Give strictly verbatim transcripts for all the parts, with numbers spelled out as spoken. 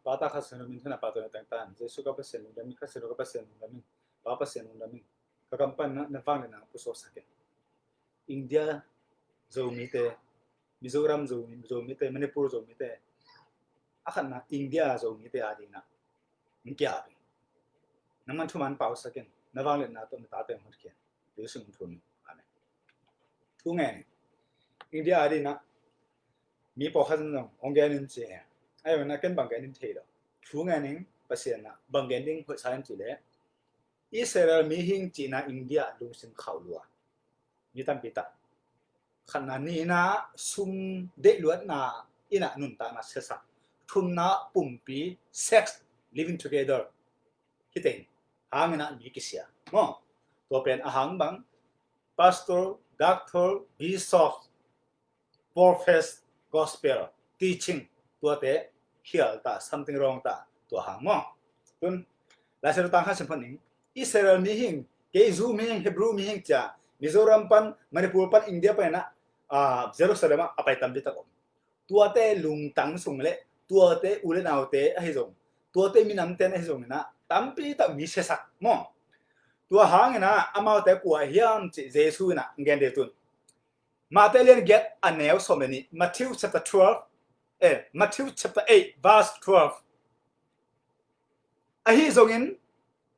Pa, Tapa, Kha Siangtho min thang a, Pa tawh na tangtan. Jesu ka Pasian lungdam ing, Kha Siangtho ka Pasian lungdam ing, Pa Pasian lungdam ing. Ka kam pan na, na vangliatna pusuaksak in. India Zomite, Mizoram Zomi, Zomite, Manipur Zomite, a khatna India Zomite adingin ah hong ki-ap ing. Nangman thuman pausak in, na vangliatna tawh na tate hong hotkhiat in. Jesu min thum. Amen. Thu ngen ing. India adingin ah mi pawlkhat in zong hong gen in ci hi. Ahi zongin ah ken bang gen in thei lo. Thu ngen ing, Pasian in ah bang gen ding hoih sa hiam cih leh, Israel mi hi ing cihna India lungsim khauh lua. Mi tampi tak. Khatna, nihna sum deih luatna in ah nuntakna siasak. Thumna pumpi, sex, living together. Hih teng hangin ah mi kisia. Maw, tua pen a hang bang, pastor, doctor, bishop, prophet, gospel, teaching, tuate khial ta, something wrong ta, tua hang maw. Tun, Lai Siangtho tang khat sim phot ning, Israel mi hi ing, kei Jew mi hi ing, Hebrew mi hi ing ci-a, Mizoram pan, Manipur pan, India pan in ah, ah, Jerusalem ah a pai tampi tak om. Tuate lungtang sung le, tuate u le naute ahi zong, tuate minamte in ahi zongin ah, tampi tak mi siasak maw. Tua hangin ah, amaute kua hiam cih Jesu in ah gen ding tun. Matthai lian giat a neu sawm le nih, Matthew chapter twelve, eh, Matthew chapter eight, verse twelve. Ahi zongin,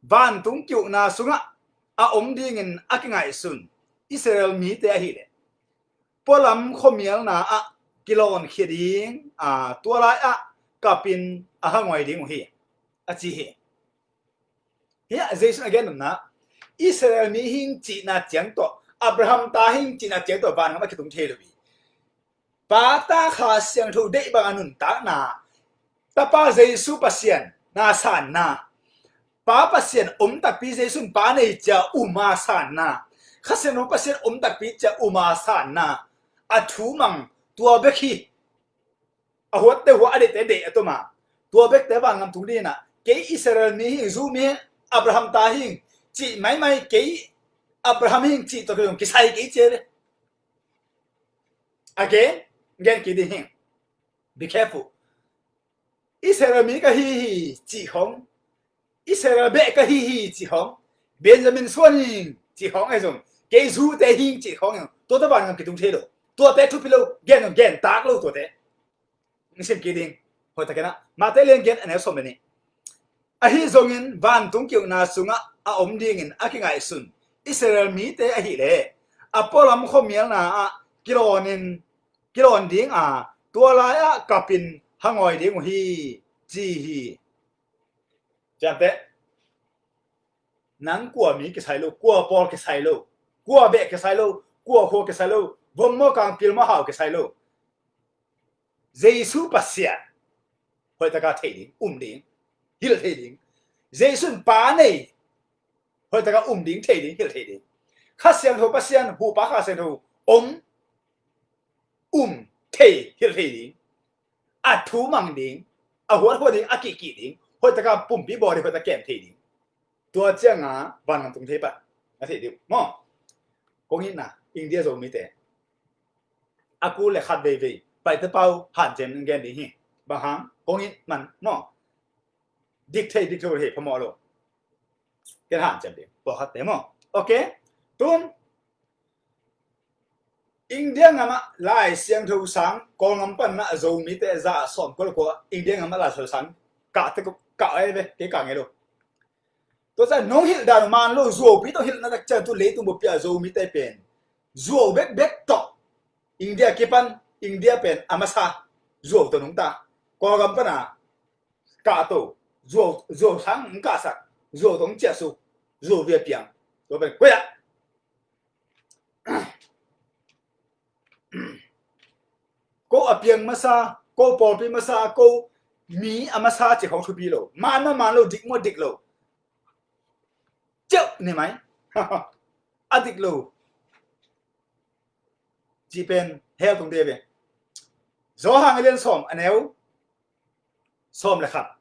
vantung ki-ukna sungah a om dingin a kingaihsun Israel mite ahih leh, pualam khuamialna ah kilawnkhia ding, a, tua lai-ah kapin a hangoi ding uh hi, a ci hi. Hiah Jesu in a gen nopna, Israel mi hi ing cihna ciang tawh, Abraham ta hi ing cihna ciang tawh vangam a kitung thei lo hi. Pa, Tapa, Kha Siangtho deih banga nuntakna, Tapa Jesu Pasian na sanna, Pa Pasian om takpi, Jesu in Pa nei ci-a um a sanna, Kha Siangtho Pasian om takpi ci-a um a sanna, a thu mang, tua bek hi. A huatte hua, a deihte deih, a tuma, tua bekte vangam tung dingin ah, kei Israel mi hi ing, Jew mi hi ing, Abraham ta hi ing cih maimai, kei Abraham hi ing cih tawh kei zong kisai kei ci ve. A gen, gen kik ding hi. Be careful. Israel mi ka hi hi cih khong, Israel beh ka hi hi cih khong, Benjamin suan hi ing cih khong ahi zong, kei Jew te hi ing cih khong ahi zong, tua tawh vangam kitung thei lo. Tuate thupi lo, gen zong gen tak lo tuate. Sim kik ding. Hoih takin ah, Matthai lian giat a neu sawm le nih. Ahi zongin, vantung ki-ukna sungah a om dingin a kingaihsun Israel mite ahih leh, a pualam khuamialna ah kilawnin, kilawn ding a, tua lai-ah kapin hangoi ding uh hi, ci hi. Ciamteh, nang kua mi kisai lo, kua pawl kisai lo, kua beh kisai lo, kua khua kisai lo, vom maw kang, pil maw hau kisai lo. Jesu Pasian hoih taka thei ding, um ding, hilh thei ding. Jesu in Pa nei, hoih taka um ding, thei ding, hilh thei ding. Kha Siangtho Pasian, Hu, Pa, Kha Siangtho om, um, thei, hilh thei ding. A thu mang ding, a huat huat ding, a kihkih ding, hoih taka pumpi bawl ding, hoih taka kem thei ding. Tua cianga vangam tung thei pah, a thei ding uh maw. Kong itna, India Zomite, a kul le khat veivei, Paite Pau hanciam in gen ding hi. Bang hang, kong it man maw. Dik thei, dik thei, thei phamawh lo. Ken hanciam ding, pawlkhatte maw. Ok, tun, India ngamah Lai Siangtho sang, Kawlngam panna Zomite za a sawm kua le kua, India ngamah Lai Siangtho sang, kah te kah ai ve, kei kah ngei lo. Tua ciang nong hilh dan uh man lo, zuaupi tawh hilhna tak ciang tu leitung bup pia Zomite pen zuau bekbek tawh, India kipan, India pen a masa zuau tawh nungta. Kawlgam pana kah to, zuau, zuau sang hong kahsak, zuau tawh hong ciahsuk, zuau via piang. Tua pen koiah ko a piang masa, ko pawlpi masa, ko mi a masa cih khong thupi lo. Man maw man lo, dik maw dik lo, ceuh ni mai. A dik lo cih pen hell tung ding ve. Johan a lian sawm, a neu sawm le khat.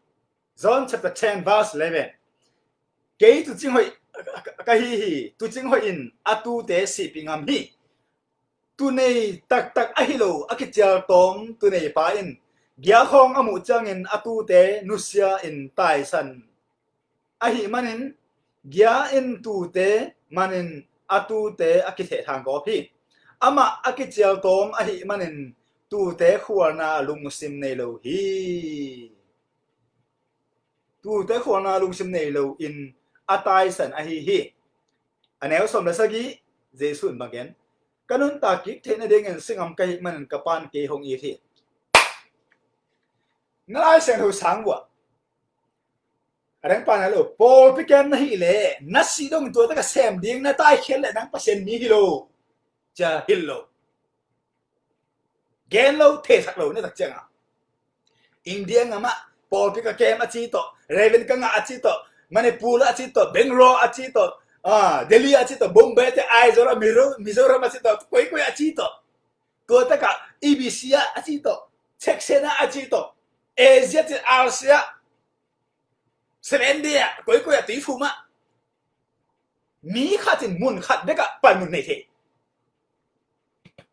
John chapter ten, verse eleven. Kei tuucing hoih ka hi hi. Tuucing hoih in a tuute sihpih ngam hi. Tuunei taktak ahi lo a kicial tawm tuuneipa in Gia khawng a muh ciangin a tute nusia in taisan ahih manin, gia in tute manin a tute a kithehthang gawp hi. Amah a kicial tawm ahih manin tute khualna lungsim nei lo hi. Tute khualna lungsim nei lo in a taisan ahi hi. A neu sawm le sagih, Jesuh in bang gen, ka nuntak kik theih nadingin si ngam ka hih manin ka Pa'n kei hong it hi. Na Lai Siangtho sang uh ah, a dang pan a lo, pawlpi kem na hih leh na sih dong tua taka sem ding na taikhiat leh nang Pasian mi hi lo. Cia hilh lo. Gen lo, theisak lo, na tak ciangah India ngam ah pawlpi ka kem a ci tawh, Reverend ka ngah a ci tawh, Manipur a ci tawh, Bangalore a ci tawh, ah, Delhi a ci tawh, Bombay te, Aizawl, Mizo-, Mizoram a ci tawh, koikoi a ci tawh, tua taka E B C ah a ci tawh, Saxena a ci tawh, Asia te, Asia, Seven Day ah, koikoi a tuiphum ah, mi khat in mun khat bek ah panmun nei thei.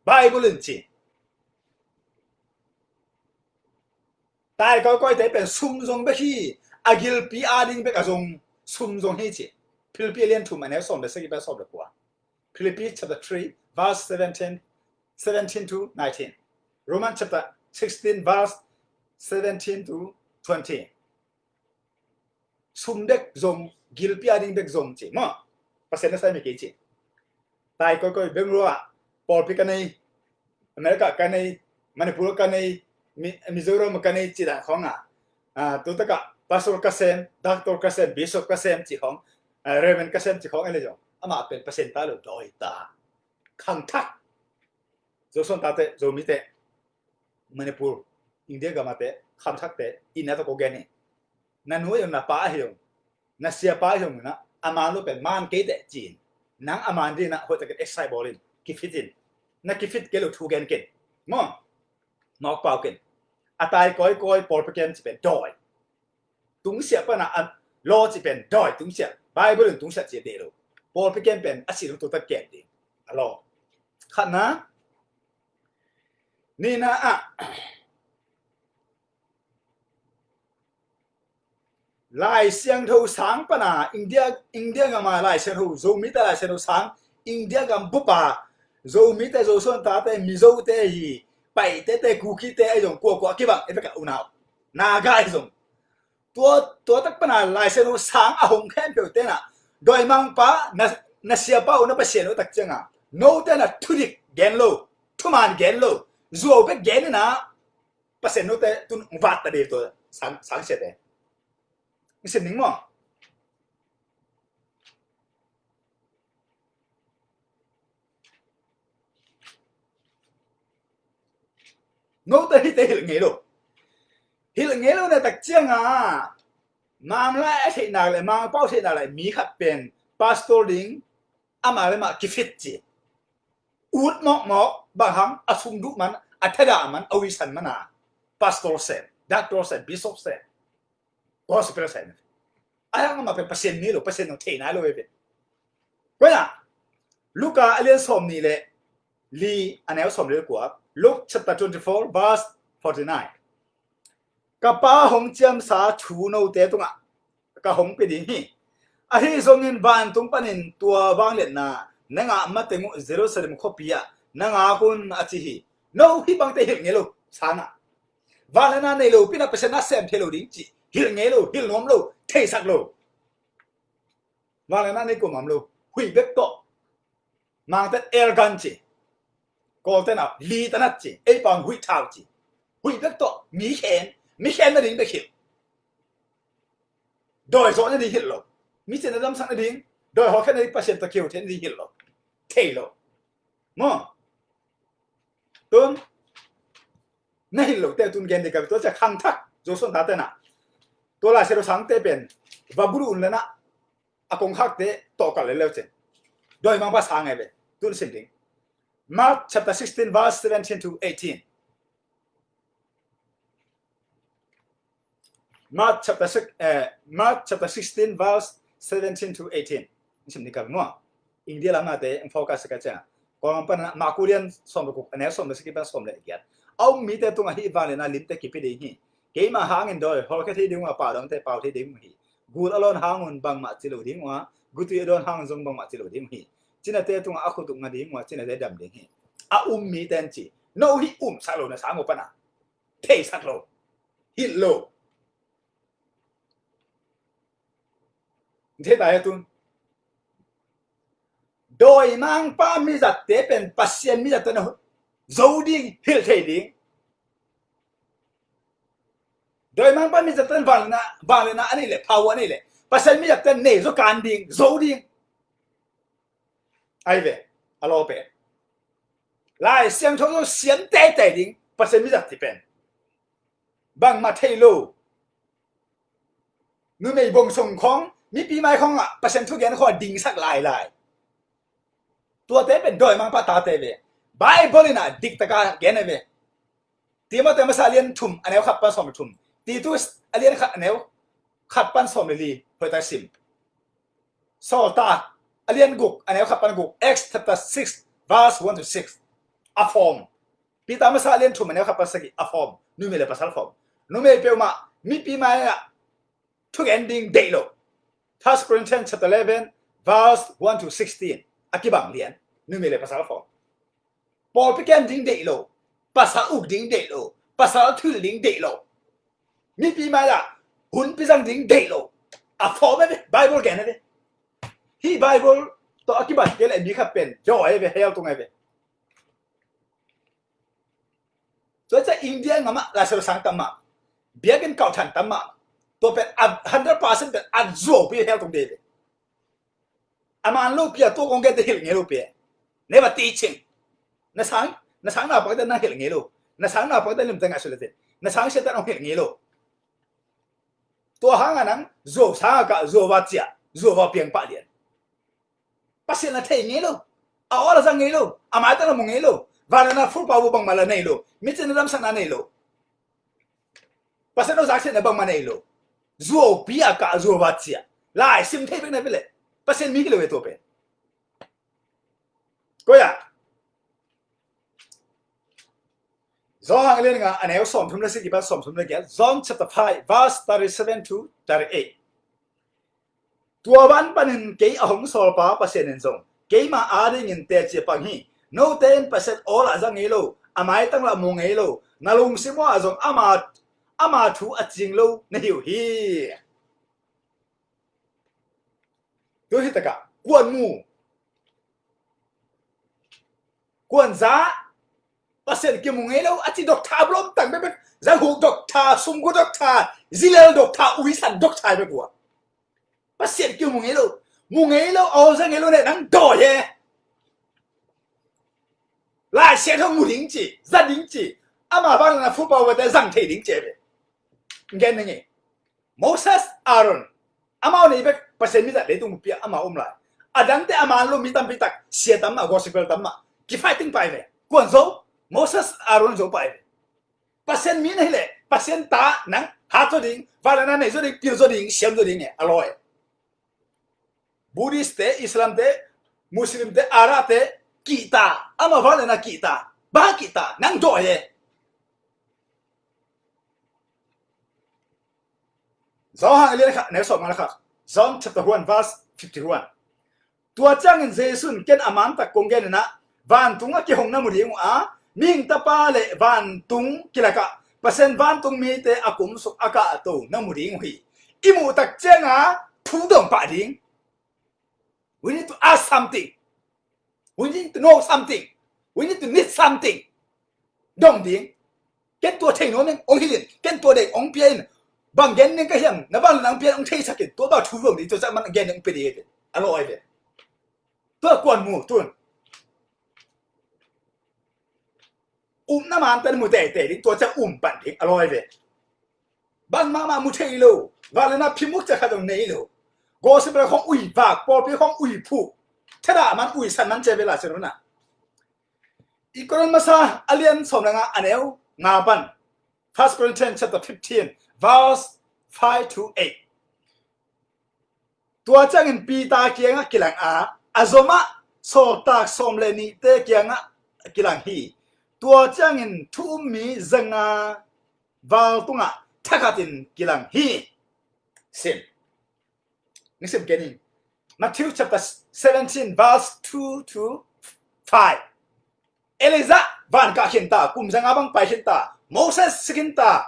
Bible in ci. Tai koikoi te pen sum zong bek hi, a gilpi a ding bek a zong, sum zong hi ci. Philippi a lian thum a neu sawm le sagih pan sawm le kua. Philippi chapter three, verse seventeen, seventeen to nineteen. Romans chapter sixteen, verse seventeen to twenty. Sum bek zong, gilpi a ding bek zong ci maw. Pasian na sai mi kei ci. Tai koikoi, Bangalore ah pawlpi ka nei, America ka nei, Manipur ka nei, Mi-, Mizoram ka nei ci dan khawng ah, ah, tu taka pastor ka sem, doctor ka sem, bishop ka sem ci khawng, ah, Reverend ka sem ci khawng ei le zong, amah pen Pasian ta lo, dawi ta. Khangthak. Zosuan tate, Zomite, Manipur, India gamate, khangthakte, inn a tawh ko gen hi. Na nu ahi zong, na pa ahi zong, na siapa ahi zong, na a man lo pen man kei teh ci-in, nang a man ding na hoih takin exercise bawl in, kifit in. Na kifit kei lo thu gen ken maw. Mawk pau ken. A tai koikoi pawlpi kem ci pen dawi. Tungsiah pana a law ci pen dawi, tungsiah. Bible in tungsiah ci a deih lo. Pawlpi kem pen a sih lo tu ta kem ding. A law. Khatna, nihna ah, Lai Siangtho sang pana, India, India gama Lai Siangtho, Zomite Lai Siangtho sang, India gam bupa, Zomite, Zosuan tate, Mizote hi, Paite te, Kukite ahi zong, kuakua kibang, i veka unau. Naga ahi zong. Tua, tua tak pana Lai Siangtho sang a hong khempeuh tena, dawimangpa, na, na siapa uh, na Pasian uh tak cianga, note na thudik gen lo, thuman gen lo, zuau bek gen ina, Pasian note tun vat ta dei tua sang, sangsiate. Sim ning maw. Note hite hilh ngei lo. Hilh ngei lo na tak cianga, Mamlai a theihnak le Mangpau a theihnak le mi khat pen pastor ding, amah le mah kifit ci. Ut mawkmawk, bang hang, a sum duh man, a thadah man, a uisan man a, pastor sem, doctor sem, bishop sem, gospel sem. A hang amah pen Pasian mi lo, Pasian nong thei nai lo ve pen. Koina, Luka a lian sawm nih le li, a neu sawm le kua, Luke chapter twenty-four, verse forty-nine. Ka Pa hong ciamsa thu note tungah ka hong pia ding hi. Ahi zongin vantung panin tua vangliatna na ngah mateng uh Jerusalem khuapi ah na ngak un a ci hi. No hih bangte hilh ngei lo sangah, vangliatna nei lo pinah Pasian na sem thei lo ding cih hilh ngei lo, hilh nuam lo, theisak lo. Vangliatna nei kuamah om lo. Huih bek tawh. Mangte air gun ci. Kawlte na li tanat ci. Ei pang huih thau ci. Huih bek tawh. Mi khen, mi khen nading bek hilh. Dawi zawh nading hilh lo. Mi cina damsak nading, dawi hawlkhiat nading, Pasian tawh kiho theih nading hilh lo. Thei lo. Maw. Tun na hilh lote tun gen ding ka, tua cia khangthak Zosuan tate na, tua Lai Siangtho sangte pen va buluh un le na, a kongkhakte tawhkalh leleu cin. Dawimangpa sang e ve. Tun sim ding. Mark chapter sixteen, verse seventeen to eighteen. Mark chapter six, eh, Mark chapter sixteen, verse seventeen to eighteen. Sim ni kal mua. India lam nate, ang focus ka cia. Kawlgam pana, Marku lian sawm le guk, a neu sawm le sagih pan sawm le giat. A um mite tungah hih vangliatna limte kipia ding hi. Keima hangin dawi hawlkhia thei ding uh a, pau dangte pau thei ding uh hi. Gul a lawn hangun bangmah ci lo ding uh a, gutui a dawn hangun zong bangmah ci lo ding uh hi. Cinate tungah a khut uh nga ding uh a, cinate dam ding hi. A um mite in ci. No hih umsak lo na sang uh pana theisak lo, hilh lo. Thei ta hi tun. Dawimangpa mizatte pen Pasian mizatte na zo ding, hilh thei ding. Dawimangpa mizatte vangliatna, vangliatna a nei leh, power a nei leh, Pasian mizatte nei zo kan ding, zo ding. Ai ve, a law pen Lai Siangtho zo siam teitei ding Pasian mizat ti pen. Bangmah thei lo. Numei bong song khawng, mipi mai khawngah Pasian thugen khawng a dingsak lailai. Tuate pen dawimangpa tate ve. Bible in a diktaka gen a ve. Timoti a masa a lian thum a neu khat pan sawm le thum. Titus a lian khat a neu khat pan sawm le li. Hoihtak sim. Sawltak a lian guk a neu khat pan guk. Acts chapter six, verse one to six. A form. Peter masa a lian thum a neu khat pan sagih. A form. Numei le pasal form. Numei peuhmah mipi mai-ah thugen ding deih lo. First Corinthians chapter eleven, verse one to sixteen. A kibang lian. Numei le pasal form. Pawlpi kem ding deih lo, pasal uk ding deih lo, pasal thil ding deih lo. Mipi mai-ah hun pizang ding deih lo. A form a ve, Bible gen a ve. Hih Bible tawh a kibat kei le mi khat pen dawi a ve, hell tung a ve. Tua ciang India ngam ah Lai Siangtho sang tam mah, biakinn kauh than tam mah. Tua pen a hundred percent pen a zuaupi hell tung ding ve. A man lopi a tua kong gen te hilh ngei lopi. Never teaching. Na sang, na sang naupangte nang hilh ngei lo. Na sang naupangte limte ngaihsut le te, na sang siate nang hilh ngei lo. Tua hangah nang zuau sang a kah, zuau va ciah, zuau va piang pah lian. Pasian la thei ngei lo. A aw la zang ngei lo. A maitang la mu ngei lo. Vangliatna full power bangmah la nei lo. Micin na damsakna nei lo. Pasian aw zak siatna bangmah nei lo. Zuaupi a kah, zuau va ciah. Lai sim thei bek na ve leh Pasian mi hi lo e tua pen. Koi ah? Johan a lian nga a neu sawmthum le sagih pan sawmthum le giat. John chapter five, verse thirty-seven to thirty-eight. Tua ban panin kei a hong sawlpa Pasian in zong keima adingin teci a pang hi. Note in Pasian aw la zang ngei lo, a maitang la mu ngei lo, na lungsim uah zong ama, ama thu a cing lo na hi uh hi. Tu hi takah kuan mu, kuan za, Pasian kimu ngei lo a ci doctor a bulom tang bekbek, zahuk doctor, sumgu doctor, zilel doctor, uisan doctor bekua. Pasian kimu ngei lo, mu ngei lo, aw za ngei lo ne nang dawi he. Lai Siangtho mu ding ci, za ding ci, ama vangliatna full power te zang thei ding ci ve. Gen na ngei. Moses, Aaron, amau nei bek Pasian mizat leitung buppi ah amau om lai. A dangte a man lo mi tampi tak sia tam mah, gospel tam mah, kifighting pai ve. Kuan zo? Moses, Aaron zo pai ve. Pasian mi na hi leh Pasian ta nang hat zo ding, vangliatna nei zo ding, pil zo ding, siam zo ding e, a lawi. Buddhist te, Islam te, Muslim te, Arab te, kihta, amau vangliatna kihta, bang kihta, nang dawi e. Johan a lian khat, neu sawm nga le khat. John chapter one, verse fifty-one. Tua ciangin Jesu in, ken a mantak kong gen inah, vantung a kihong na mu ding uh a, mihing tapa le vantung kilakah Pasian vantung mite a kumsuk a kahto na mu ding uh hi. I muhtak cianga thu dong pah ding. We need to ask something. We need to know something. We need to need something. Dong ding. Ken tua thei nuam ing, ong hilh in. Ken tua dei ong pia in. Bang gen ning ka hiam, na bang nang pia ong theisak in. Tua bang thu vong ding, tua cak man gen ning pia ding. A lawi ve. Tua kuan mu tun. Upna mantan mu teitei ding, tua ciang um pan ding a lawi ve. Bangmah mah mu thei lo. Vangliatna phimuk ciang khat zong nei lo. Gospel khawng ui vak, pawlpi khawng ui phuh. Thadah man, ui san man cia ve la cia lo na. I Korin masa a lian sawm le nga a neu nga pan. First Corinthians chapter fifteen, verse five to eight. Tua ciangin Peter kiangah kilang a, a zomah sawltak sawm le nihte kiangah kilang hi. Tua ciangin thu um mi zanga val tungah thakhatin kilang hi. Sim. Ni sim kenin. Matthew chapter seventeen, verse two to five. Elijah van kah khinta, kum zanga bang pai khinta. Moses si khinta,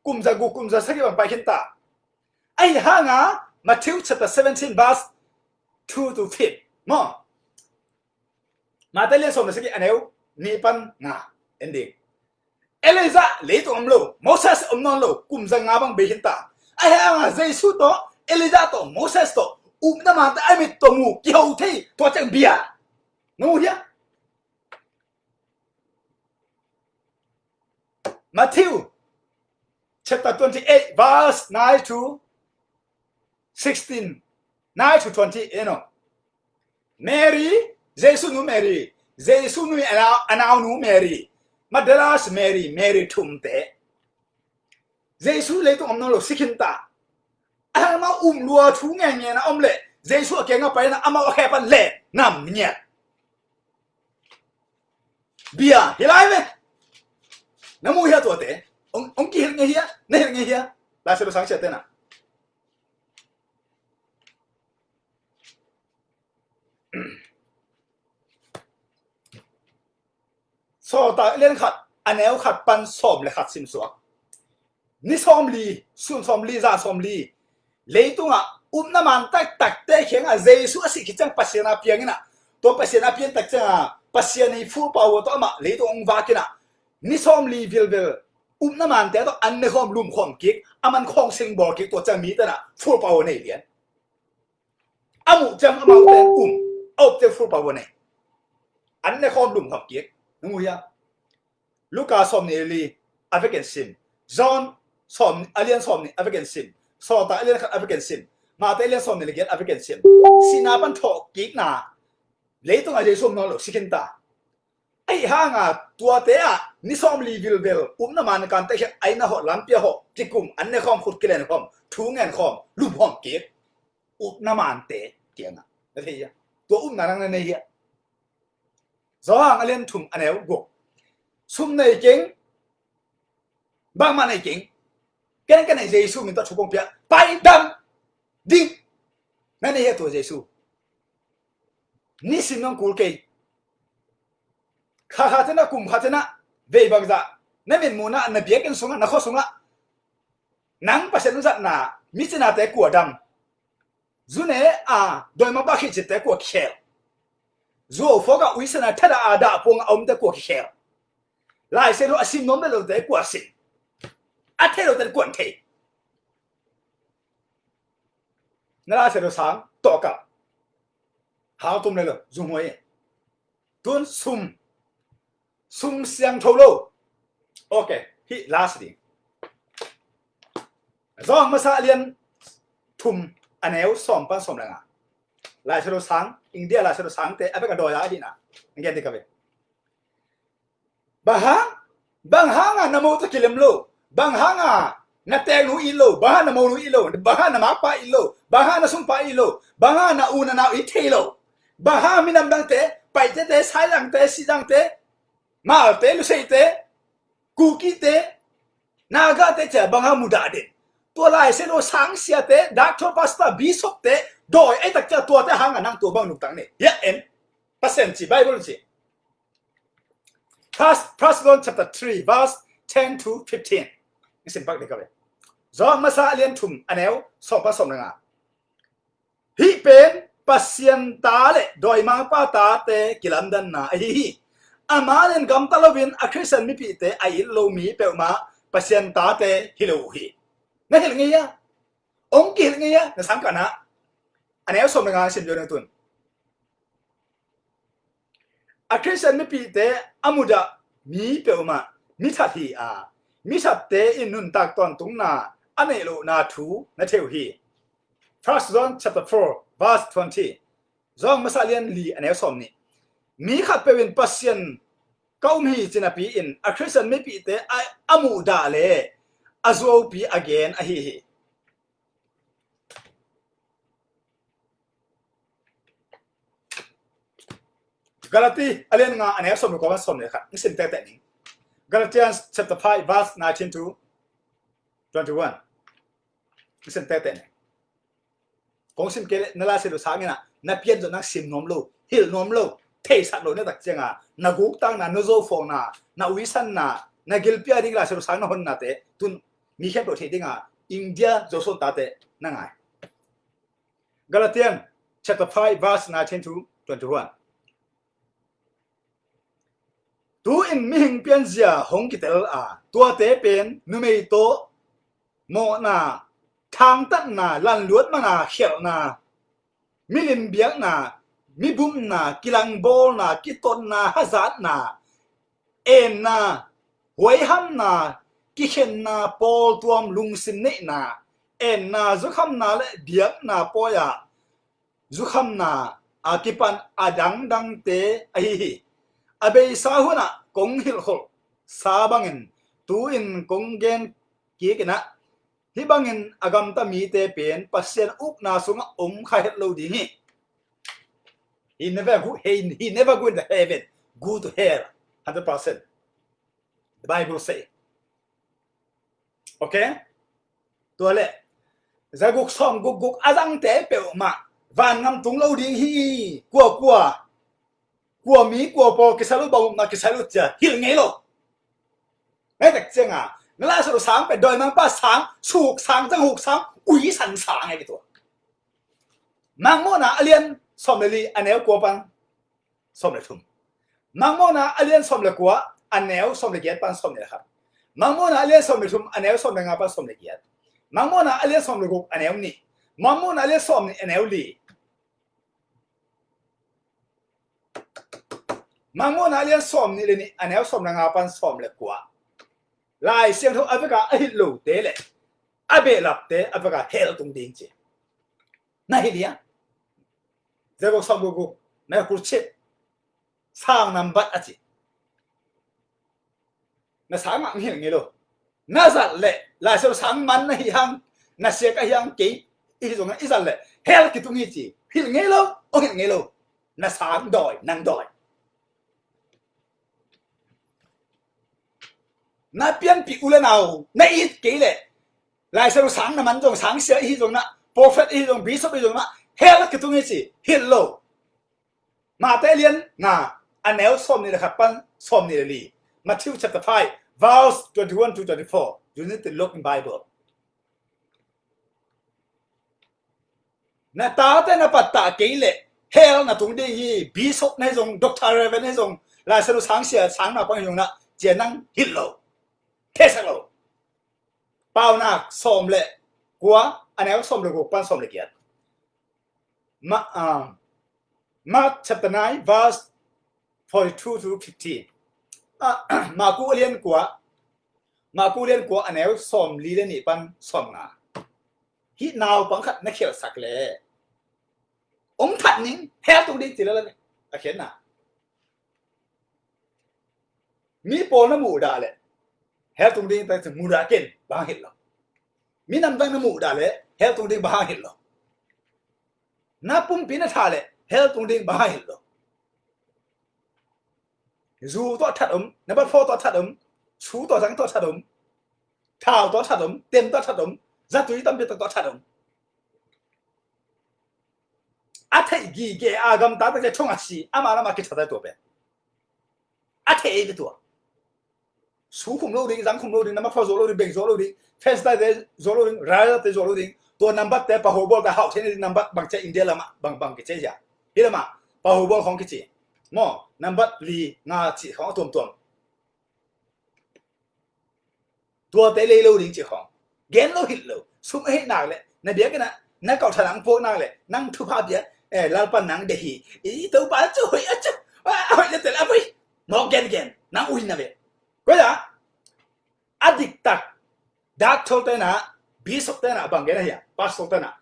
kum zaguk, kum zasagih bang pai khinta. Ahi hanga Matthew chapter seventeen, verse two to fifth. Maw. Matthai lian sawm le sagih, a neu nih pan nga en ding. Elijah leitung om lo, Moses om nawn lo, kum zanga bang bei khinta. Ahi hanga Jesu tawh, Elijah tawh, Moses tawh, upna mante a mit tawh mu kiho thei, tua ciang bia. Nung hia? Matthew chapter twenty-eight, verse nine to sixteen, nine to twenty, you know. Mary, Jesu nu Mary, Jesu nu a nau, a naunu Mary, Magdala Mary, Mary thumte. Jesu leitung om nawn lo, si khinta. Amau um lua thu ngen ngen a om le, Jesu a kiangah pai na amau a khe pan le nam ngiat. Bia hi lai ve. Na mu hia tuate? Ong, ong kihilh ngei hia? Na hilh ngei hia? Lai Siangtho sang siate na. Sawltak lian khat, a neu khat pan sawm le khat sim suak. Ni sawmli, sun sawmli, za sawmli, leitungah upna man taktakte kiangah Jesu a sih khit ciang Pasian a piang inah, tua Pasian a piang tak ciangah Pasian i full power tawh amah leitung hong vak inah, ni sawmli vilvel upna mante tawh an ne khawm, lum khawm kik, a man khawng sing bawl kik, tua ciang mite nah full power nei lian. A muh ciang amaute um, a up ciang full power nei. An ne khawm, lum khawm kik. Nung uh hia? Luka sawmnih le li a vekin sim. John sawm, a lian sawmnih a vekin sim. Sawltak a lian khat a vekin sim. Matthai a lian sawmnih le giat a vekin sim. Sihna pan thawhkikna, leitungah Jesu om nawn lo, si khinta. Ahi hanga tuate ah ni sawmli vilvel upna man kante khiat, aina hawh, lampi a hawh, kikum, an ne khawm, khut kilen khawm, thu ngen khawm, lum khawm kik. Upna mante kiangah. Na thei hia? Tua upna nang na nei hia? Johan a lian thum a neu guk. Sum nei keng, bangmah nei keng. Ken ka nei, Jesu min tawh thu kong pia. Pai dam ding. Na nei hia tua Jesu? Nisim nong kul kei. Kha kha tena, kum kha tena, vei bangzah na mitmuhna, na biakinn sungah, na khua sungah, nang Pasian zatna, micinate kua dam? Zu ne a dawimangpa khihcitte kua kikhel? Zuau fawkah uisena thada a dahpuang a omte kua kikhel? Lai Siangtho a sim nuam le lote kua sim? A thei lote kua thei? Na Lai Siangtho sang tawh kal. Hau tum le lo, zunghuai. Tun sum. Sum siangtho lo. Ok, hih last ding. Johan masa a lian thum a neu sawm pan sawm le nga. Lai Siangtho sang, India Lai Siangtho sangte a bek a dawi a ahihna. Ngen ding ka ve. Bang hang, bang hanga na mo tawh kilem lo? Bang hanga na teeknu it lo? Bang hanga na monu it lo? Bang hanga na makpa it lo? Bang hanga na sungpa it lo? Bang hanga na u na nau it thei lo? Bang hanga minam dangte, Paitete, Sailangte, Sidangte, Malte, Luseite, Kukite, Nagate cia bang hanga mudah den? Tua Lai Siangtho sangsiate, doctor, pastor, bishopte dawi ei tak cia tuate hanga nang tua bang nuntak nei hia? En. Pasian ci, Bible ci. First, First John chapter three, verse ten to fifteen. Ni sim pak ding ka ve. Johan masa a lian thum a neu sawm pan sawm le nga. Hih pen Pasian ta le dawimangpa tate kilamdanna ahi hi. Amah in gamta loin a Khristian mipihte a it lo mi peuhmah Pasian tate hi lo uh hi. Na hilh ngei hia? Ong kihilh ngei hia? Na sangkahna a neu sawm le nga sim deuh na tun. A Khristian mipihte a mudah mi peuhmah mithat hi a, mithatte in nuntak tawntungna a neih lohna thu na thei uh hi. First John chapter four, verse twenty. Johan masa lian li a neu sawm nih. Mi khatpeuh in Pasian ka um hi ci napi-in a Khristian mipihte a, a muhdah le a zuaupi a gen ahi hi. Galati a lian nga a neu sawm le kua pan sawm le khat. Sim tektek ning. Galatians chapter five, verse nineteen to twenty-one. Sim tete ne. Kong sim kei leh na Lai Siangtho sang in ah, na pian zawh nang sim nuam lo, hilh nuam lo, theisak lo na tak ciang a, na guktakna, na zophawkna, na uisanna, na gilpi a ding Lai Siangtho sang na honnate tun mi khempeuh theih ding a, India Zosuan tate na ngai. Galatian chapter five, verse nineteen to twenty-one. Tu-in mihing pianzia hong kitel a, tuate pen numei tawh mawhna, thangtatna, lanluat mana khialhna, milim biakna, mibumna, kilangbawlna, kitotna, hazatna, enna, huaihamna, kikhenna, pawltuam, lungsim neihna, enna, zukhamna le biakna pawi-ah zukhamna a kipan a dangdangte ahi hi. A beisa hunah kong hilhkholhsa bangin tu-in kong gen kik in ah, hih bangin a gamta mite pen Pasian ukna sungah om kha het lo ding hi. He never go, he, he never go in the heaven, go to hell, hundred percent. The Bible say. Okay? Tua leh zaguk sawm gukguk a zangte peuhmah vangam tung lo ding hi. Kua kua, kua mi kua pawl kisai lo, bang upna kisai lo cia hilh ngei lo. Ngai tak cianga na Lai Siangtho sang pen dawimangpa sang, suk sang, zanghuk sang, uisan sang ahi tua. Mangmuhna a lian sawm le li a neu kua pan sawm le thum. Mangmuhna a lian sawm le kua a neu sawm le giat pan sawm le khat. Mangmuhna a lian sawm le thum a neu sawm le nga pan sawm le giat. Mangmuhna a lian sawm le guk a neu nih. Mangmuhna a lian sawm nih a neu li. Mangmuhna a lian sawm nih le nih a neu sawm le nga pan sawm le kua. Lai Siangtho a veka a hilh lote le a behlapte a veka hell tung ding ci. Na hilh ia? Zaguk sawm gukguk, na kulchip sang nambat a ci. Na sang mah hilh ngei lo. Na zat leh Lai Siangtho sang man na hi hang, na sia ka hi hang kei i hi zong i zat leh hell kitung hi ci. Hilh ngei lo, ong hilh ngei lo. Na sang dawi, nang dawi. Na pianpih u le nau na it kei leh Lai Siangtho sang na man zong, sang sia i hi zong na, prophet i hi zong, bishop i hi zong na, hell kitung hi ci. Hilh lo. Mate lian nga a neu sawm nih le khat pan sawm nih le li. Matthew chapter five, verse twenty-one to twenty-four. You need to look in Bible. Na tate na pattah kei leh hell na tung ding hi. Bishop na hi zong, doctor, reverend na hi zong, Lai Siangtho sang sia, sang na pang hi zong na, cia nang hilh lo. Theisak lo. Paunak sawm le kua a neu sawm le guk pan sawm le giat. Ma, ah, Mark chapter nine, verse forty-two to fifty. Ah, Maku a lian kua, Maku a lian kua a neu sawm li le nih pan sawm nga. Hih naupang khat na khialhsak leh ong that ning, hell tung ding ci lala le a khiatna. Mi pawl na muhdah leh hell tung ding ta muhdah ken, bang hang hilh lo. Mi namdang na muhdah leh hell tung ding, bang hang hilh lo. Na pumpi na thah leh hell tung ding, bang hang hilh lo. Zu tawh that om, number four tawh that om, su tawh zang tawh that om, thau tawh that om, tem tawh that om, zatui tampi tawh that om. A theih gige a gamta takte thong a si, ama lama kithatai tua pen. A thei ei ve tua. Su khum lo ding, zang khum lo ding, nambat four zuak lo ding, beng zuak lo ding, fence taite zuak lo ding, rail taite zuak lo ding. Tua nambat te pahu bawl ta hauh thei ni ding, nambat bang cia India lamah bang bang kicia hia. Hi lamah pahu bawl khong kici. Maw, nambat li nga ci khong a tuamtuam. Tuate lei lo ding ci khong. Gen lo hilh lo. Sum ahih nak leh na biakinn ah na kauh tha nang puak nak leh nang thupha bia, eh, Lalpa nang deih hi. I Topa cu hoih a cu, a hoih le tel a vui. Mawk gengen nang uhin na ve. Koi ah a diktak dak thol tenah, bishop tenah bang gen ahi a, pastor tenah.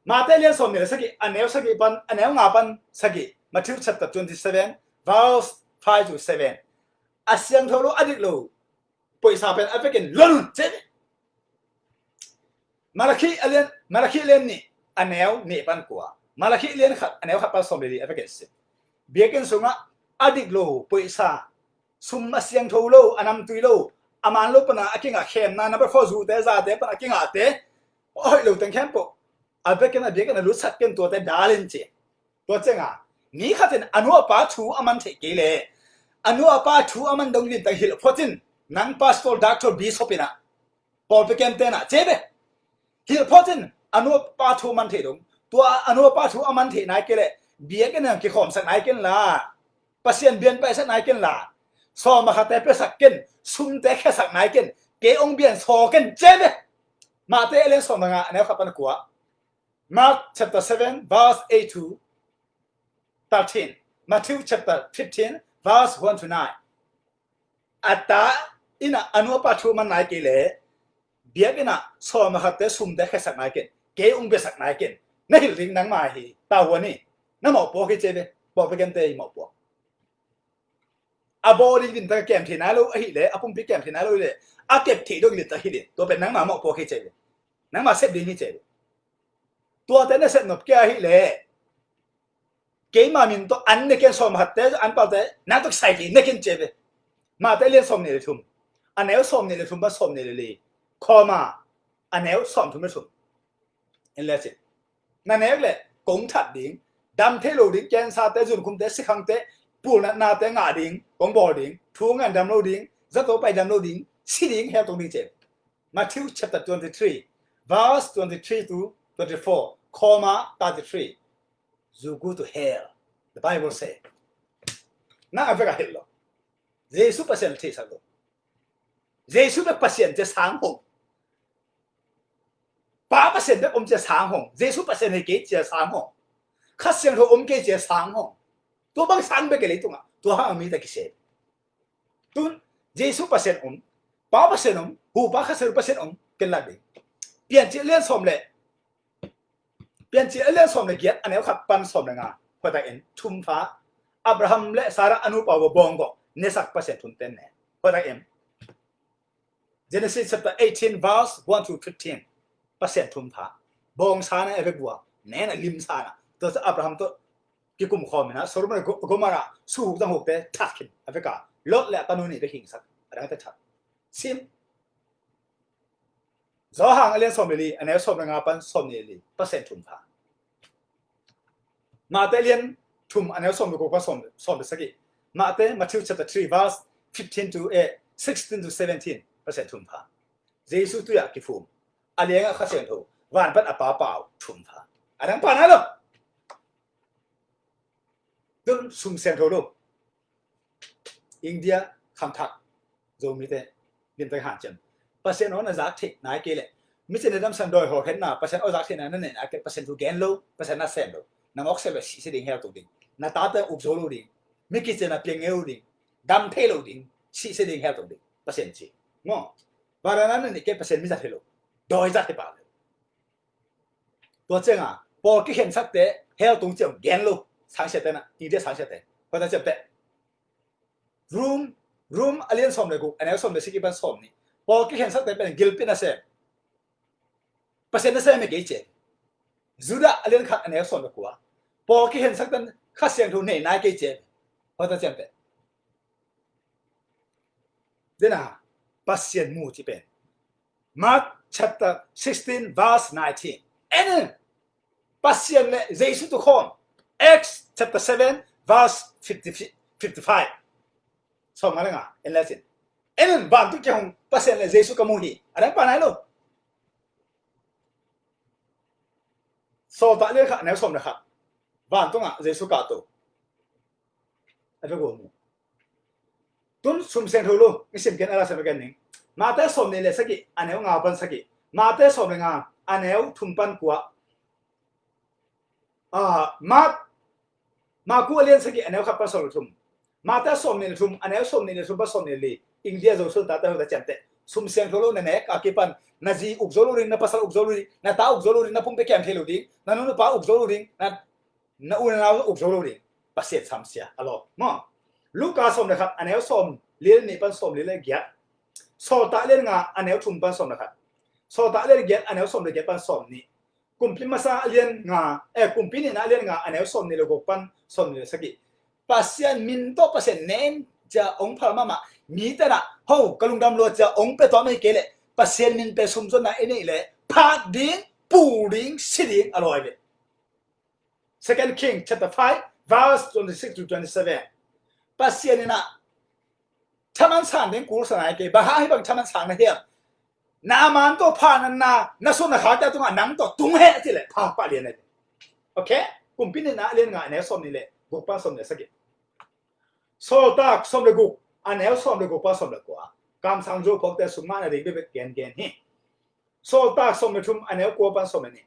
Mate lian sawm nih le sagih a neu sagih pan, a neu nga pan sagih. Matthew chapter twenty-seven, verse five to seven. A siangtho lo, a dik lo poisa pen a vekin luan un ci. Malakhi a lian, Malakhi lian nih a neu nih pan kua, Malakhi lian khat a neu khat pan sawm le li a vekin si. Biakinn sungah a dik lo poisa sum a siangtho lo, a namtui lo, a man lo pana a kingah khemna, number four zute zate pana a kingahte, a hoih lo teng khempeuh a vekin a biakinn ah lutsak ken, tuate dal in ci. Tua cianga mi khat in a nu a pa thu a man theih kei leh, a nu a pa thu a man dong limtak hilh phot in, nang pastor, doctor, bishop in ah, pawlpi kemte in ah, ci ve. Hilh phot in, a nu a pa thu a man theih dong. Tua a nu a pa thu a man theih nai kei leh biakinn ah kikhawmsak nai ken la, Pasian biakinn paisak nai ken la, sawm a khatte piasak ken, sumte khesak nai ken, kei hong bia in sawl ken, ci ve. Matthai a lian sawm le nga, a neu khat pan a kua. Mark chapter seven, verse eight to thirteen. Matthew chapter fifteen, verse one to nine. A ta in ah a nu a pa thu a man nai kei leh, biakinn ah sawm a khatte sumte khesak nai ken, kei hong biasak nai ken, na hilh ding nangma hi, tavuan hi. Na mawhpuak hi, ci ve. Pawlpi kemte i mawhpuak. A bawl ding limtak kem thei nai lo ahih leh, a pumpi kem thei nai lo ahih leh, a kep theih dong limtak hilh in, tua pen nangma mawhpuak hi, ci ve. Nangma sep ding hi, ci ve. Tuate na sep nop kei ahih leh, keima min tawh an ne ken, sawm a khatte an palte nang tawh kisai kei ne ken, ci ve. Matthai a lian sawm nih le thum, a neu sawm nih le thum pan sawm nih le li, comma, a neu sawm thum le thum. En le cin. Na nek leh kong that ding, dam thei lo ding, cancer-te, zunkhumte, sikhangte, pulnatnate ngah ding kong bawl ding, thu ngen dam lo ding, zato pai dam lo ding, si ding, hell tung ding, ci. Matthew chapter twenty-three, verse twenty-three to twenty-four, comma thirty-three. You go to hell, the Bible say. Na a vek a hilh lo. Jesu Pasian theisak lo. Jesu bek Pasian ci a sang hong. Pa Pasian bek om ci a sang hong. Jesu Pasian hi kei ci a sang hong. Kha Siangtho om kei ci a sang hong. Tua bang sang bek kei leitungah. Tua hang a mite kisem. Tun Jesu Pasian om, Pa Pasian om, Hu Pa Kha Siangtho Pasian om, ken lak ding. Piancil a lian sawm le, Piancil a lian sawm le giat, a neu khat pan sawm le nga. Hoih tak in, thum pha. Abraham le Sarah a nupa uh a bawng gawh nesak Pasian thum ten ne. Hoih tak in. Genesis chapter eighteen, verse one to fifteen. Pasian thum pha. Bawngsa na a vek uh a, ne na limsa na. Tua Abraham tawh kikum khawm in ah, Sodom le Go-, Gomorrah, suhuk zanghukte that khin a vek a, Lot le a tanu nih vek hingsak, a dangte that. Sim. Johan a lian sawm le li, a neu sawm le nga pan sawm nih le li, Pasian thum pha. Matthai a lian thum, a neu sawm le guk pan sawm, sawm le sagih. Matthai, Matthew chapter three, verse fifteen to, eh, sixteen to seventeen, Pasian thum pha. Jesu tui ah kiphum. A liangah Kha Siangtho, van pan a Pa pau, thum pha. A dang pha nai lo. Tun sum siangtho lo. India, kham thak Zomite, limtak hanciam. Pasian aw na zak theih nai kei leh, mi cina damsang dawi hawlkhenna, Pasian aw zak theihna na neih nai kei leh, Pasian thu gen lo, Pasian na sem lo. Na mawk sem lo, sihsia ding, hell tung ding. Na tate uk zo lo ding. Mi kicina piang ngei lo ding. Dam thei lo ding. Sihsia ding, hell tung ding. Pasian ci. Maw. Varana na neih kei leh Pasian mi zat thei lo. Dawi zat thei pah lo. Tua cianga pawl kikhensakte hell tung ciang gen lo, sangsiate na, India sangsiate. Khuata ciamteh. Rom, Rom a lian sawm le guk, a neu sawm le sagih pan sawm nih. Pawl kikhensakte pen gilpi nasem, Pasian nasem hi kei ci. Judah a lian khat, a neu sawm le kua. Pawl kikhensakte Kha Siangtho nei nai kei ci. Khuata ciamteh. Dena Pasian mu ci pen Mark chapter sixteen, verse nineteen. En in, Pasian le Jesu tu khawm. Acts chapter seven, verse fifty, fifty-five. Sawm nga le nga, en le cin. En in, vantung kiang hong Pasian le Jesu ka mu hi. A dang pha nai lo. Sawltak lian khat, a neu sawm le khat. Vantungah Jesu kahto. A vek uh mu. Tun sum siangtho lo, i sim ken a la sem ken ning. Matthai sawm nih le sagih, a neu nga pan sagih. Matthai sawm le nga, a neu thum pan kua. Ah, Mat-, Marku a lian sagih, a neu khat pan sawm le thum. Matthai sawm nih le thum, a neu sawm nih le thum pan sawm nih le li. India Zo sung tate hong ta ciamteh. Sum siangtho lo na nek a kipan, na zi uk zo lo ding, na pasal uk zo lo ding, na ta uk zo lo ding, na pumpi kem thei lo ding, na nu na pa uk zo lo ding, na na u na nau uk zo lo ding. Pasian samsia a lawm maw. Luka sawm le khat, a neu sawm li le nih pan sawm li le giat. Sawltak lian nga, a neu thum pan sawm le khat. Sawltak lian giat, a neu sawm le giat pan sawm nih. Kumpi masa a lian nga, eh, Kumpi nihna a lian nga, a neu sawm nih le guk pan sawm nih le sagih. Pasian min tawh Pasian nen cia ong phal mahmah. Mi tenah, ho, ka lungdam lua cia ong pia tuam ahi kei leh, Pasian min pia sumzonna i neih leh, phak ding, pul ding, si ding a lawi ve. Second King chapter five, verse twenty-six to twenty-seven. Pasian inah thaman sang ding kul sa nai kei, bang hang hih bang thaman sang na hiam? Na a man tawh pha na na, na sum na khate tungah nang tawh tung hen a cih leh phak pah lian a hi. Okay? Kumpi Nihna a lian nga, a neu sawm nih leh guk pan sawm leh sagih. Sawltak sawm leh guk, a neu sawm leh guk pan sawm leh kua. Kamsang zuau phawkte sum ngahna ding bekbek gengen hi. Sawltak sawm leh thum, a neu kua pan sawm leh nih.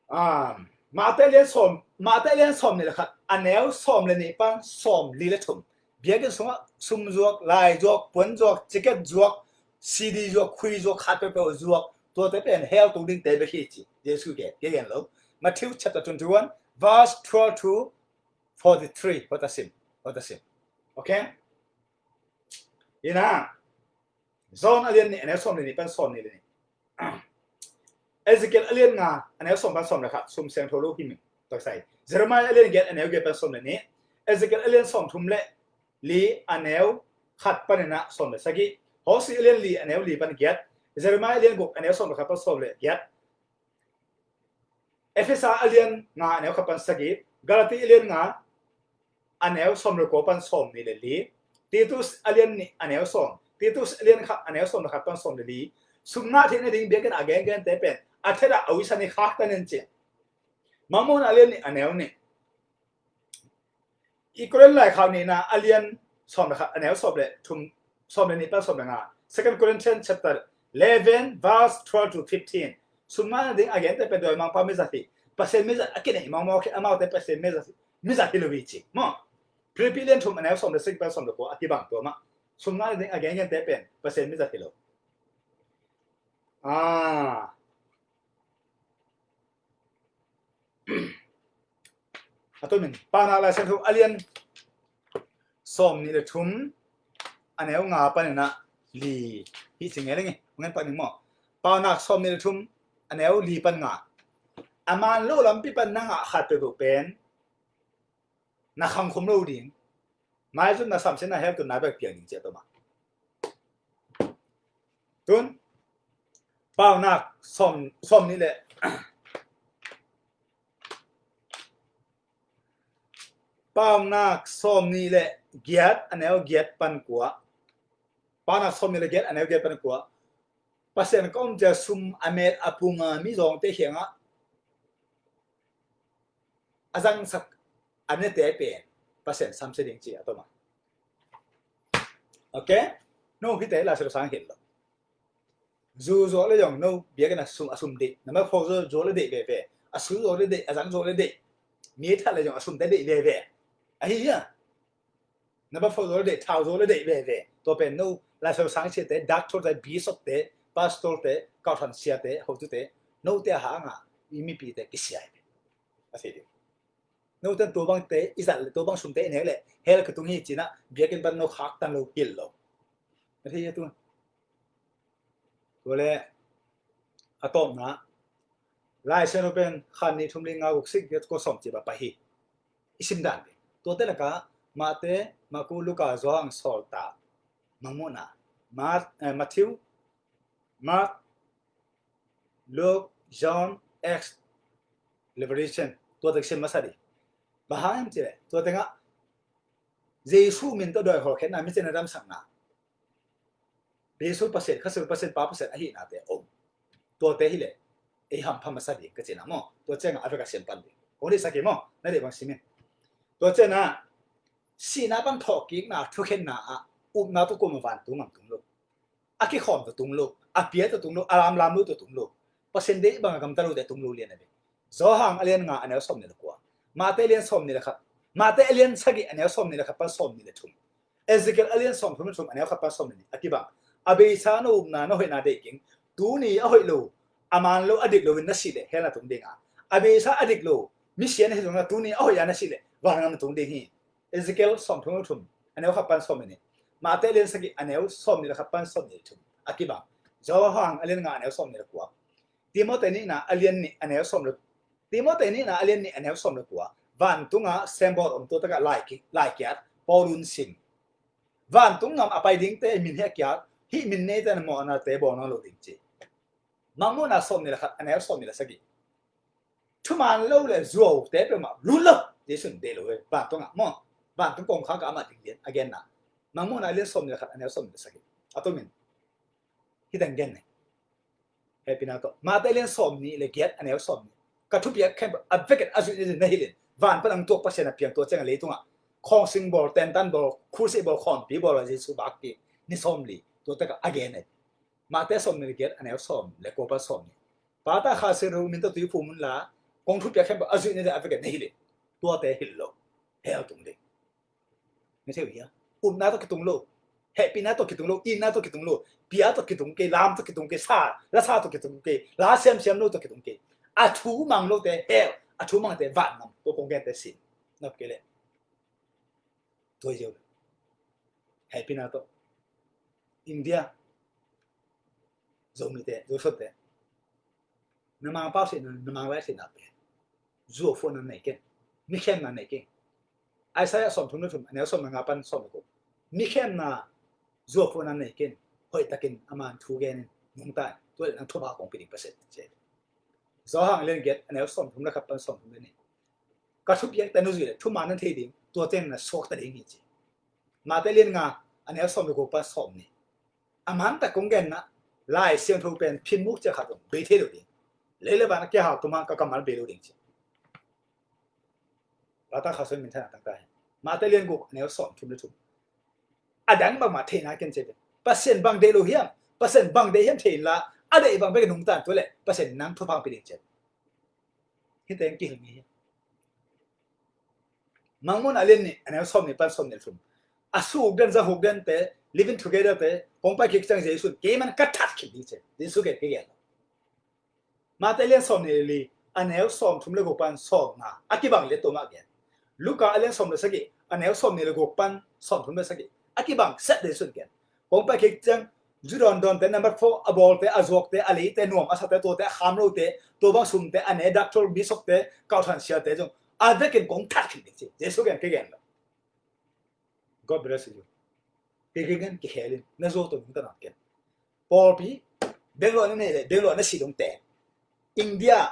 Ah, Mate a lian sawm, Mate a lian sawm nih leh khat, a neu sawm leh nih pan sawm li leh thum. Biakinn sungah sum zuak, lai zuak, puan zuak, ticket zuak, C D zuak, khui zuak, khat peuhpeuh zuak, tuate pen hell tung dingte bek hi ci Jesu gen, gen lo. Matthew chapter twenty-one, verse twelve to forty-three, hota sim, hota sim. Okay? Ina, John a lian nih, a neu sawm leh nih pan sawm nih leh nih. Ezekiel a lian nga, a neu sawm pan sawm leh khat, sum siangtho lo hi ming. Taksai. Jeremiah a lian giat, a neu giat pan sawm leh nih. Ezekiel a lian sawm thum leh li, a neu khat panin ah sawm leh sagih. Hosea a lian li, a neu li pan giat. Jeremiah a lian guk, a neu sawm leh khat pan sawm leh giat. Efesa a lian nga, a neu khat pan sagih. Galati a lian nga, a neu sawm leh kua pan sawm nih leh li. Titus a lian nih, a neu sawm. Titus a lian khat, a neu sawm leh khat pan sawm leh li. Sum ngah theihna ding biakinn a gengente pen a thet ah a uisan i khaktan in ci. Mangmuhna a lian nih, a neu nih. I Korin laikhak nihna a lian sawm leh khat, a neu sawm leh thum, sawm leh nih pan sawm leh nga. Second Corinthians chapter eleven, verse twelve to fifteen. Sum ngahna ding a gente pen dawimangpa mizat hi. Pasian mizat a kineih mawkmawk hi, amaute Pasian mizat, mizat hi lo hi ci. Maw? Philippi lian thum, a neu sawm leh sagih pan sawm leh kua a kibang tua mah. Sum ngahna ding a gengente pen Pasian mizat hi lo. Ah. A tumin, Paunak Lai Siangtho a lian sawm nih leh thum, a neu nga panin ah li, hi ci ngei leng hi, ngen pak ning maw. Paunak sawm nih leh thum, a neu li pan nga. A man lo lampi pan na ngah khat peuhpeuh pen na khang khum lo ding. Maizumna, samsiatna, hell tunna bek piang ding ci a tawm a. Tun, Paunak sawm, sawm nih leh, Paunak sawm nih leh giat, a neu giat pan kua. Paunak sawm nih leh giat, a neu giat pan kua. Pasian ka om cia sum a met a pung a mizawngte kiangah a zangsak a nete pen Pasian samsia ding ci a tawm a. Okay? No hihte Lai Siangtho sang hi lo. Zu zuak leh zong no biakinn a sum, a sum deih. Number four zuak, zuak leh deih veve. A su zuak leh deih, a zang zuak leh deih. Mi that leh zong a sumte deih veve. Ahi hia? Number four zuak leh deih, thau zuak leh deih veve. Tua pen no Lai Siangtho sang siate, doctor te, bishop te, pastor te, kauthang siate, hotute, note a hanga i mipite kisia hi. A thei ding. Note tua bangte i zat leh, tua bang sumte i nek leh hell ka tung hi ci-in ah biakinn pan no khaktan lo, pil lo. A thei a tu. Tua leh a tawpna, Lai Siangtho pen khat, nih, thum, li, nga, guk, sagih, giat, kua, sawm ci-a pai hi. I sim dan pen tuate lakah Mate, Maku, Luka, Johan, Sawltak, Mangmuhna, Ma-, eh, Matthew, Mark, Luke, John, Acts, Revelation, tua teng sim masa ding. Bang hang hiam cih leh tua tengah Jesu min tawh dawi hawlkhiatna, mi cina damsakna, Jesu Pasian, Khazih Pasian, Pa Pasian ahihnate om. Tuate hileh ei hampha masa ding ka cihna maw? Tua ciangah a vek a siam pan ding. Kong deihsak hi maw? Na deih bang sim in. Tua ciangah sihna pan thawhkikna, thukhenna ah upna tawh kuamah vantung gam tung lo. A kikhawm tawh tung lo, a pia tawh tung lo, a lamlam lo tawh tung lo. Pasian deih bangah gamta lote tung lo lian a ve. Johan a lian nga, a neu sawm nih le kua. Mate a lian sawm nih le khat. Mate a lian sagih, a neu sawm nih le khat pan sawm nih le thum. Ezekiel a lian sawm thum le thum, a neu khat pan sawm nih le nih a kibang. A beisa na upna, na hoihna deih keng. Tuni a hoih lo, a man lo, a dik loin na sih leh hell na tung ding a. A beisa a dik lo, misia na hi zongin tuni a hoih a na sih leh vangam na tung ding hi. Ezekiel sawm thum le thum, a neu khat pan sawm nih le nih. Mate a lian sagih, a neu sawm nih le khat pan sawm nih le thum a kibang. Johan a lian nga, a neu sawm nih le kua. Timote nihna a lian nih, a neu sawm le, Timote nihna a lian nih, a neu sawm le kua. Vantunga sembawl om, tua takah lai ki-, lai kiat, Paul in sim. Vantung gam a pai dingte min hi a kiat, hih min neite na mawhnate bawl nawn lo ding ci. Mangmuhna sawmnih le khat, a neu sawmnih le sagih. Thuman lo le zuaute peuhmah lut lo. Jesu in deih lo ve. Vantung ah maw. Vantung kongkhak ah amah ding lian a genna. Mangmuhna lian sawmnih le khat, a neu sawmnih le sagih. A tomin hih teng gen ni. Hehpihna tawh. Matthai lian sawmnih le giat, a neu sawmnih. Ka thupiak khempeuh a vekpi a zuih ni na hilh in, van pan a hong tuak Pasian a piang tua ciang a leitungah khawngsing bawl, tentan bawl, khulsih bawl, khawmpi bawl a Jesu vak kik ni sawmli. Tua takah a gen ni. Matthai sawmnih le giat, a neu sawm le kua pan sawmnih. Pata Kha Siangtho min tawh tui phum un la, kong thupiak khempeuh a zuih ni le a vekpi na hilh in, tuate hilh lo. Hell tung ding. Na thei uh hia? Upna tawh kitung lo. Hehpihna tawh kitung lo. Itna tawh kitung lo. Pia tawh kitung kei, lam tawh kitung kei, sa, la sa tawh kitung kei, la siamsiam lo tawh kitung kei. A thu mang lote hell, a thu mangte van ngam. Tua kong gente sin. Nop kei leh. Tua hi ziau. Hehpihna tawh. India. Zomite, Zosonte. Na mangpau sihna, na manglai sihna pen zuauhfuahna nei keng. Mikhemna nei keng. Isaiah sawmthum le thum, a neu sawm le nga pan sawm le guk. Mikhemna zuauhfuahna nei keng. Hoihtakin a man thu genin nungta in. Tua le nang thupha kong pia ding Pasian ci. Johan lian giat, a neu sawmthum le khat pan sawmthum le nih. Ka thupiakte na zuih le thuman na thei ding, tua teng na suakta ding hi ci. Matthai lian nga, a neu sawm le guk pan sawmnih. A mantak kong genna, Lai Siangtho pen phinmuk ciang khat zong bei thei lo ding. Lei le van a kihal tum hang ka kammal bei lo ding ci. Pata Kha Siangtho min thana tangta hi. Matthai lian guk, a neu sawmthum le thum. A dang bangmah theihna ken ci pen. Pasian bang deih lo hiam? Pasian bang deih hiam thei inla, a deih bang bek nungta in tua le Pasian nang thupha pia ding ci. Hih teng kihilh ngei hi. Mangmuhna lian nih, a neu sawmnih pan sawmnih le thum. A suk den, za huk dente, living together te, kong pai kik ciang Jesu in, kei man ka that khin ding ci. Jesu gen kei gen. Matthai lian sawmnih le li, a neu sawmthum le guk pan sawmnga. A kibang lian tua mah gen. Luka a lian sawm le sagih, a neu sawmnih le guk pan sawmthum le sagih. A kibang set Jesu in gen. Kong pai kik ciang, zu dawndawnte, number four, a bawlte, a zuakte, a leite, nuam a sate, tuate, a kham lote, tua bang sumte, a ne, doctor, bishopte, kauthang siate zong a vekin kong that khin ding ci. Jesu gen kei gen lo. God bless you. Kei kei gen kikhel in, na zuau tawh nungta nawn ken. Pawlpi, Bangalore na nei le, Bangalore na si dong te. India,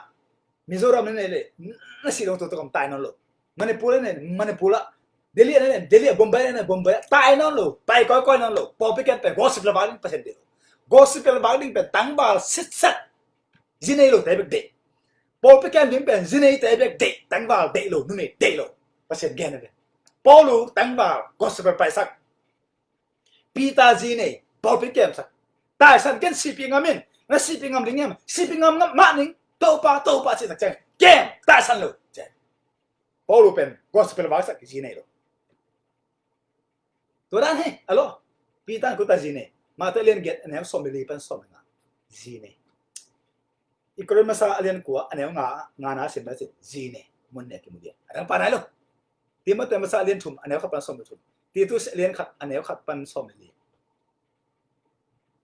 Mizoram na nei le, na si dong tua tawh kam tai nawn lo. Manipur na nei, Manipur ah, Delhi na nei, Delhi ah, Bombay na nei, Bombay ah, tai nawn lo, tai kawikawi nawn lo. Pawlpi kem pen gospel vak ding Pasian deih lo. Gospel vak ding pen tangval sitset. Zi nei lo te bek deih. Pawlpi kem ding pen zi nei te bek deih, tangval deih lo, numei deih lo. Pasian gen a ve. Paulu tangval gospel paisak. Peter zi nei, pawlpi kemsak. Taisan ken sipi ngam in, na sipi ngam ding em, sipi ngam ngam mah ning, Topa, Topa cih tak ciang kem, taisan lo. Paulu pen gospel vaisak zi nei lo. Tua dan hi a lo. Peter kuta zi nei. Matthai lian giat a neu sawm le li pan sawm le nga. Zi nei. I Korin masa a lian kua a neu nga, nga na sim na cih zi nei. Mun nei kimu dia. A dang pa nai lo. Timoti masa a lian thum a neu khat pan sawm le thum. Titus a lian khat a neu khat pan sawm le li.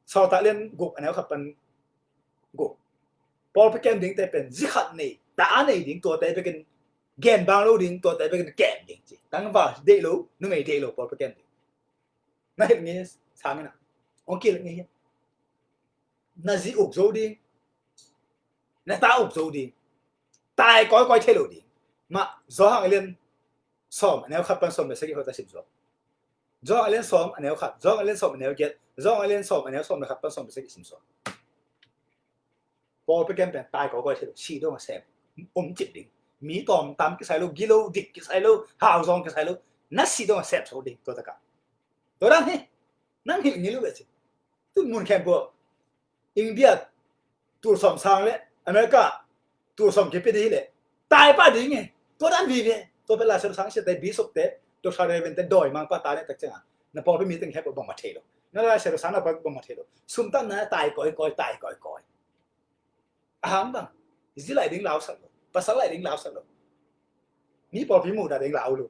Sawltak lian guk a neu khat pan guk. Pawlpi kem dingte pen zi khat nei, ta a nei ding, tuate bekin gen bang lo ding, tuate bekin kem ding ci. Tangval deih lo, numei deih lo, pawlpi kem ding. Na hilh ngei sang ina. Ong kilh ngei hi. Na zi uk zo ding. Na ta uk zo ding. Tai kawikawi thei lo ding. Mah Johan a lian sawm a neu khat pan sawm le sagih hoih ta sim zo. Johan a lian sawm a neu khat, Johan a lian sawm a neu giat, Johan a lian sawm a neu sawm le khat pan sawm le sagih sim zo. Pawlpi kem pen tai kawikawi thei lo, si dong a sem. Um cip ding. Mi tawm tam kisai lo, gilo dik kisai lo, hauzawng kisai lo. Na si dong a sem so ding, tua takah. Tua dan hi. Nang hilh ngei lo ve ci. Tu mun khempeuh India tul sawm sang le America tul sawm kipi ding hi le tai pah ding e. Tua dan vive. Tua pen Lazarus sang siate, bishopte, Doctor Reverend te, dawi mangpa ta le tak cianga na pawlpi mi teng khempeuh bangmah thei lo. Na Lazarus sang na pawlpi bangmah thei lo. Sum tam na tai kawikawi, tai kawikawi. A hang bang zi lai ding lausak lo. Pasal lai ding lausak lo. Mi pawlpi muhdah ding lau lo.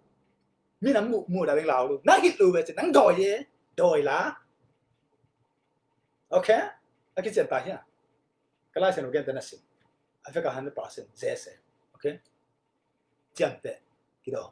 Minam muhdah ding lau lo. Nang hilh lo ve ci, nang dawi e. Dawi la. Okay? A kician ta hia? Ka Lai Siangtho gente na sim. A vek a hundred percent zese. Okay? Ciamteh. Kidawm.